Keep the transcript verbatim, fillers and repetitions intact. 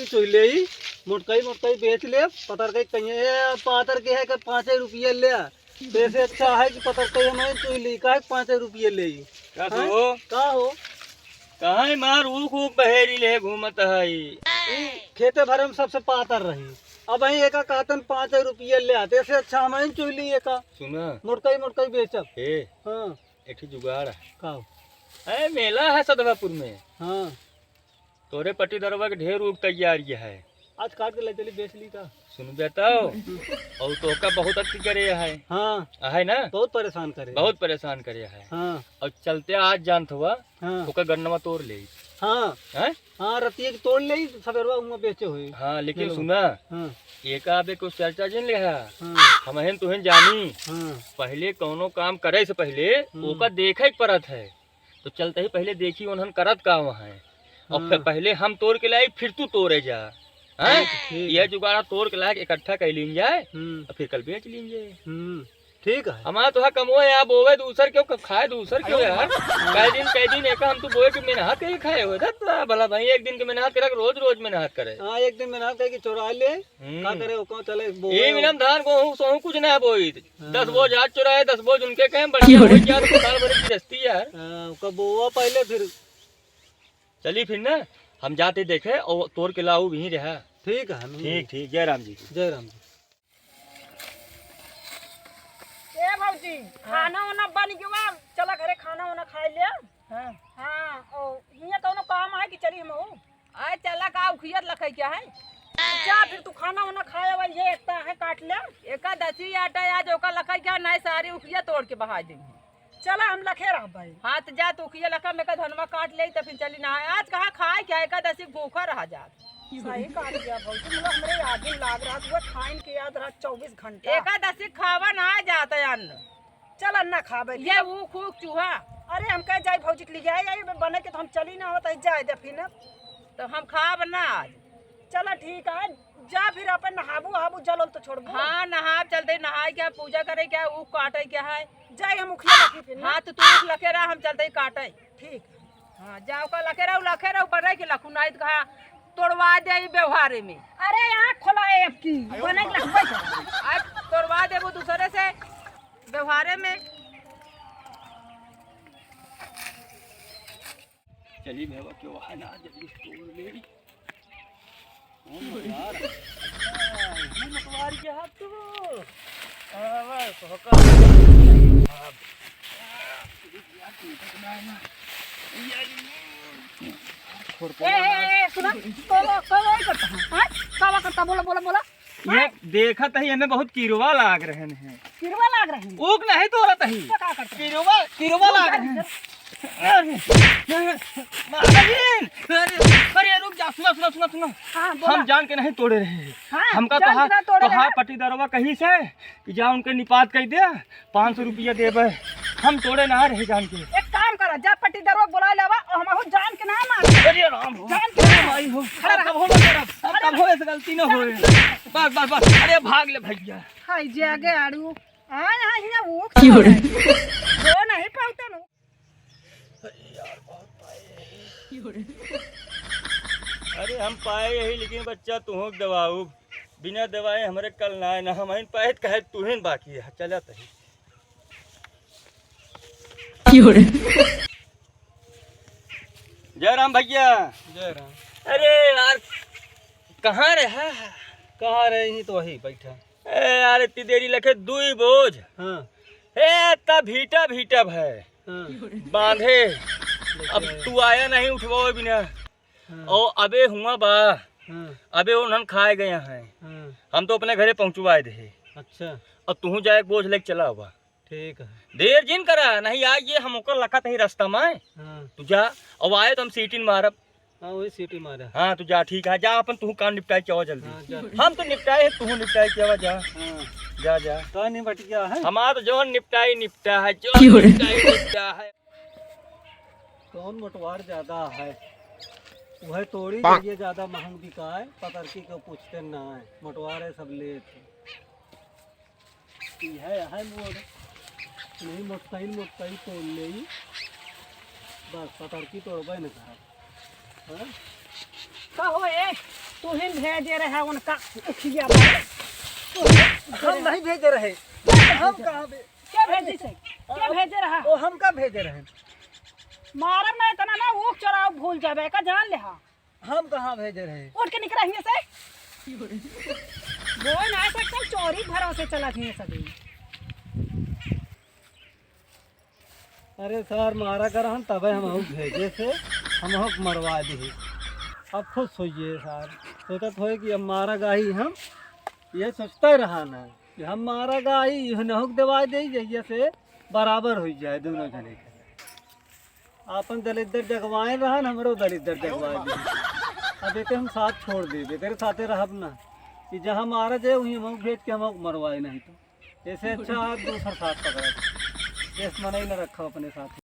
चुई लेई, मोटकई मोटकई बेच ले, पतरकई कहिए, "ए, पातर के है कि पाँचे रुपये ले आ।" तो ऐसे अच्छा है कि पतरकई हमारी चुई ली, काहे कि पाँचे रुपये ले ई। का हैं? हो? का हो? कहाँ है मार ऊ खूब बहेरी ले घूमत है। ई खेते भरे में सबसे पातर रही। अब वहीं एका कहतन पाँचे रुपये ले आते, ऐसे अच्छा हमारी चुई ली एका। सुना। मोटकई मोटकई बेचब। ए, हाँ। एक ठे जुगाड़ है। का हो? ए, मेला है सदवापुर में। हाँ। तोरे पट्टीदरवा के ढेर ऊख तैयार है। आज काट के ले चली, बेच ली का? सुन बेटा, और तोहका बहुत अति करे है। हाँ। है ना? बहुत परेशान करे। बहुत परेशान करे है। हाँ। और चलते आज जानत हुआ, हाँ। ओकर गन्नवा तोड़ ले। हाँ। हैं? हाँ, रतिये के तोड़ ले, सबेरवा उहाँ बेचे होई। हाँ, लेकिन चलो। सुना, हाँ। एका अबे कुछ चर्चा जिन ले है। हाँ। हमहिन तुहिन जानी। हाँ। पहले कौनो काम करे से पहले हम्म। ओका देखे के पड़त है। तो चलते ही पहले देखी उन्हन करत का वहाँ है। और हाँ। फिर पहले हम तोड़ के लाई, फिर तू तोड़े जा। हैं? ठीक, ठीक यह है। जुगाड़ा तोड़ के लाके इकट्ठा कर लीन जाए हम्म। और फिर कल बेच लीन जाए। हम्म, ठीक है। हमारा तो कमो है, आप बोवे दूसर क्यों, खाए दूसर क्यों यार? हाँ। कई दिन, कई दिन एक हम तो बोए के मेहनत के खाए हो, धत भला भाई, एक दिन के मेहनत करे, रोज, रोज मेहनत करे। हाँ, एक दिन मेहनत करे कि चोरा ले, हम्म। का करे, ओको चले बोवे। ये बिना धान, गेहूँ, सोहूँ कुछ ना बोई। हाँ। दस बोझ आज चुराए, दस बोझ उनके कहें, बढ़िया हो गया, तो साल भर की गृहस्थी है। हाँ, ओका बोवा पहले फिर। चली फिर ना, हम जाते देखे और तोड़ के लाऊ भी रहा। ठीक है, हम ठीक, ठीक, जय राम जी की। जय राम जी। ए भौजी, हाँ। खाना वाना बन गया, चला घरे खाना वाना खाए ले। हाँ। हाँ, ओ, हियाँ कौनो काम है कि चली हम? आ, चला का उखियत लखई क्या है? जा फिर तू खाना वाना खाए, वही ये एकता है काट ले। एकादशी आटा आज ओका लखई क्या, नहीं सारी उखिया तोड़ के बहा देंगे। चला हम लखे रहबे। हाँ, तो जा तू उखिया लखा में का धनवा काट ले, तो फिर चली नहाए। आज कहाँ खाए क्या, एकादशी भूखा रहा जात। सही कहा दिया भौजी, मुझे हमरे याद ही लाग रहा, तू खाइन के याद रहा चउबीस घंटा। एकादशी खावा ना जात है अन्न। चल अन्ना खाबे, ये फिर ऊ खूब चूहा। अरे हम कहे जाई भौजी के लिए आए, आए बने के तो हम चली ना होता है, जाए दे फिर ना। तो हम खाब ना आज। चला ठीक है, जा फिर अपन नहाबू, हाबू जल उल तो छोड़बू। हाँ, नहाब, चलते नहाए क्या, पूजा करे क्या, ऊ काटे क्या है। जाए हम उखिया लखी फिर ना। हाँ, तो तू उख लखे रहा, हम चलते ही काटे। ठीक। हाँ, जाओ का लखे रहो, लखे रहो, बने के लखू नहीं तो कहा तोड़वा दे ई व्यवहारे में। अरे यहाँ खोला है अब की, बने के लखू आज तोड़वा देबो दूसरे से। व्यवहारे में। चली भैया, क्यों है ना, जल्दी तोड़ ले। कौन मतवार? ये मतवार के हाथ तो। आवा, सोहका। ए, ए, ए, सुना, कौन, कौन करता है? हाँ? का करता? बोला, बोला, बोला। ये देखत ही, एमे बहुत किरवा लाग रहन है। किरवा लाग रहन है? ऊख नहीं तोड़त ही। तो का करत है? किरवा, किरवा लाग रहन है। अरे, अरे, अरे, अरे, रुक जा, सुना, सुना, सुना, सुना। हाँ, बोला। हम जान के नहीं तोड़े रहे। हाँ, हमका जान तोहार, के ना तोड़े तोहार रहे। पट्टीदरवा कही से कि जा उनके निपात कई दे, पाँच सौ रुपया देबे, हम तोड़े ना रहे जान के। एक काम करा, जा पट्टीदरवा बुला लेवा, और हमहू जान के ना मार। अरे राम हो। जान के ना मार। माई हो। खड़ा रहा। अब कबो ना करब, अब खड़ा कबो रहा। ऐसे गलती ना होए। बस, बस, बस, अरे भाग ले भैया। हाय जे आगे आड़ू। आ, यहाँ, यहाँ वो की हो रे? वो नहीं पाउता नु। अरे यार, बहुत पाए। अरे हम पाए यही, लेकिन बच्चा तुहूँ दवाऊ। बिना दवाए हमरे कल ना आए, ना हम आइन पाए, कहे तुहिन बाकी है, चला तही। की हो रे? जय राम भैया। जय राम। अरे यार, कहाँ रहा? कहाँ रहे? यहीं तो वही बैठा। ए यार, इतनी देरी लखे दुई बोझ। हाँ। ए, इतना भीटा भीटा है। हाँ। बांधे। अब तू आया नहीं उठवावे बिना। हाँ। और अबे हुआ बा। हाँ। अबे उन्हन खाए गए हैं। हाँ। हम तो अपने घरे पहुँचवाए दे। अच्छा। और तू जाए बोझ लेके चला हुआ। ठीक है। देर जिन करा, नहीं आइए हम ओकर लखत ही रास्ता में। हाँ। तू जा, अब आए तो हम सीटी मारब। हाँ, वही सीटी मारा। हाँ, तू जा, ठीक है, जा अपन तू काम निपटाए के आवा जल्दी। हाँ, जा। हम तो निपटाए है, तू निपटाए के आवा, जा। हाँ। जा, जा। तो नहीं बट गया है? हमारा तो जौन निपटाई निपटा है, जौन निपटाई निपटा है। कौन मोटवार ज्यादा है? वह तोड़ी पाक। ये ज्यादा महंग बिका है, पतरकी को पूछते ना है, मोटवार है सब लेत है। ई है, है मोर। नहीं मोटकाई, मोटकाई तोड़ ले। बस, पतरकी तोड़बे न करब। हाँ? का हो ए? तू ही भेजे रहे उनका उखिया पर। तू ही भेजे हम रहे। नहीं भेजे रहे। हम कहाँ भे-, क्या भेजी से? क्या भेजे रहा? वो हमका भेजे रहे। मारब ना इतना ना, ऊख चोराव भूल जाबे का, जान ले हा। हम कहाँ भेजे रहे? उठ के निकरा हियां से। बोल ना सकता, चोरी भरोसे चला हियां सभी। अरे सर, मारा कर हम तबे हम हूँ भेजे से, हम हूँ मरवा दी। अब खुश होइए सर, सोचत होए कि अब मारा गाही हम, ये सोचता ही रहा ना कि हम मारा गाही, यह नहुक दवाई दे, जइया से बराबर हो जाए दोनों जने के। आपन दलिद्दर जगवाए रहन, हमरो दलिद्दर जगवाए दे। अब एके हम साथ छोड़ देबे, एकरे साथे रहब ना कि जहाँ मारा जाए, वहीं हम भेज के हम मरवाए नहीं तो। ऐसे अच्छा आप दूसर साथ पकड़ा। देश मनई न रखा अपने साथ।